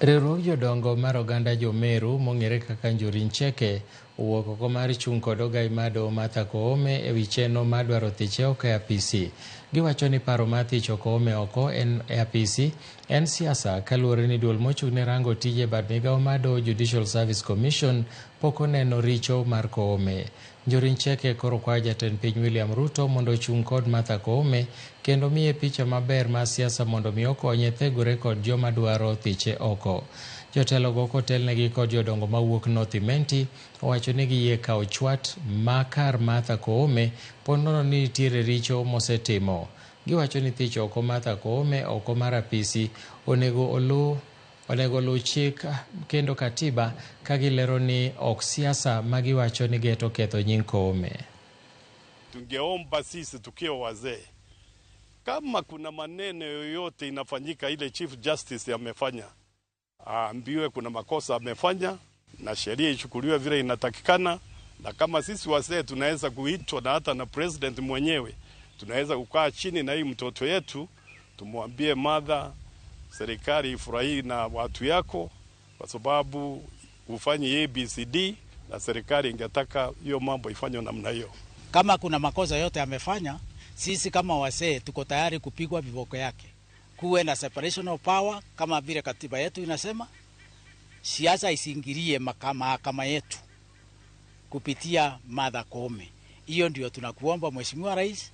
Riwruog jodongo mar oganda jo-Meru mong'ere kaka Njuri Ncheke owuok oko mar chung' kod ogai mar doho Martha Koome ewi chenro mar dwaro thiche oko e apisi. Giwacho ni paro mar thicho Koome oko en e apisi en siasa kaluwore ni duol mochung' ne rango tije bad migao mar doho Judicial Service Commission pok oneno richo mar Koome. Njuri Ncheke koro kwayo jatend piny William Ruto mondo ochung' kod Martha Koome kendo miye picha maber mar siasa mondo mi okonye thegore kod joma dwaro thiche oko. Jotelogo kotelnegi kod jodongo mawuok North Imenti owacho ni giyie kawo chwat ma kar Martha Koome po nono ni nitiere richo mosetimo. Giwacho ni thicho oko Martha Koome oko mar apisi onego oluw onego oluw chik kendo katiba ka gilero ni ok siasa ma giwacho ni geto ketho nying Koome. Tungeomba sisi tukiwa wazee, kama kuna maneno yoyote inafanyika ile Chief Justice amefanya, aambiwe kuna makosa amefanya na sheria ichukuliwe vile inatakikana, na kama sisi wazee tunaweza kuitwa na hata na president mwenyewe tunaweza kukaa chini na hii mtoto yetu tumwambie Martha, serikali ifurahii na watu yako kwa sababu ufanye ABCD na serikali ingetaka hiyo mambo ifanywe namna hiyo. Kama kuna makosa yote amefanya, sisi kama wazee tuko tayari kupigwa viboko yake. Kuwe na separation of power kama vile katiba yetu inasema. Siasa isiingilie mahakama yetu kupitia Martha Koome. Hiyo ndio tunakuomba, Mheshimiwa Rais.